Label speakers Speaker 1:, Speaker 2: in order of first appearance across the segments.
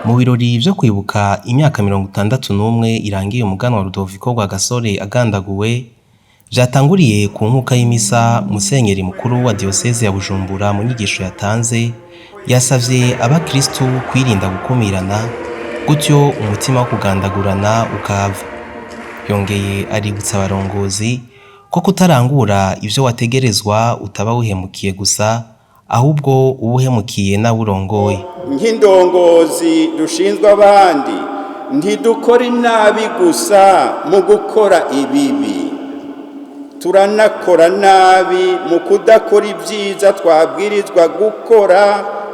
Speaker 1: Mu birori vyo kwibuka imyaka 61 irangiye umuganwa Rudoviko Rwagasore agandaguwe, vyatanguriye ku nkuka y'imisa, Musenyeri mukuru wa diyoseze ya Bujumbura mu nyigisho yatanze yasavye abakristu kwirinda gukumirana, gutyo umutima wo kugandagurana ukahava. Yongeye aributsa abarongozi ko kutarangura ivyo wategerezwa utaba wihemukiye gusa, ahubwo uba uhemukiye n'abo urongoye.
Speaker 2: Nk'indongozi dushinzwe abandi, ntidukora inabi gusa mu gukora ibibi, turanakora nabi mu kudakora ibyiza twabwirizwa gukora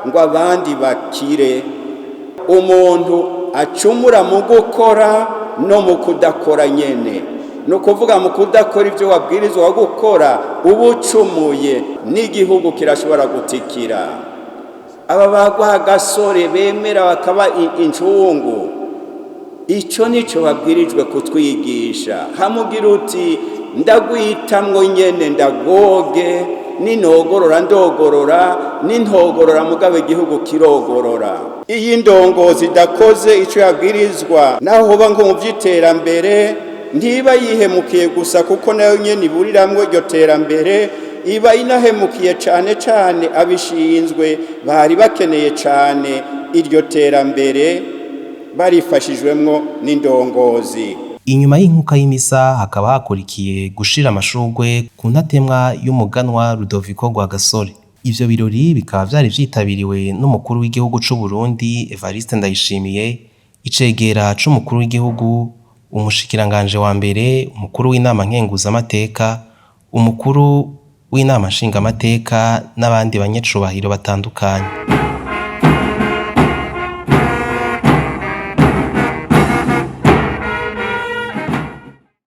Speaker 2: ngo abandi bakire. Umuntu acumura mu gukora no mu kudakora nyene, ni ukuvuga mu kudakora ibyo wabwirizwa gukora uba ucumuye, n'igihugu kirashobora gutikira. Aba bagwa gasore bemera bakaba incungu, icyo nicyo babwirijwe kutwigisha. Hamugira uti ndagwitamwo nyene ndagoge, ninogorora ndogorora, nintogorora mugabo igihugu kirogorora. Iyo indongozi idakoze icyo yabwirizwa, naho hoba nko mu by'iterambere, ntiba yihemukiye gusa kuko nayo nyene iburiramwo iryo terambere, iba inahemukiye cane cane abishinzwe bari bakeneye cane iryo terambere barifashijwemwo n'indongozi.
Speaker 1: Inyuma y'inkuka y'imisa hakaba hakurikiye gushira amashurwe ku ntatemwa y'umuganwa Rudoviko Rwagasore. Ivyo birori bikaba vyari vyitabiriwe n'umukuru w'igihugu c'u Burundi Evariste Ndayishimiye, icegera c'umukuru w'igihugu, umushikiranganje wa mbere, umukuru w'inama nkenguzamateka, umukuru w'inama nshingamateka n'abandi banyecubahiro batandukanye.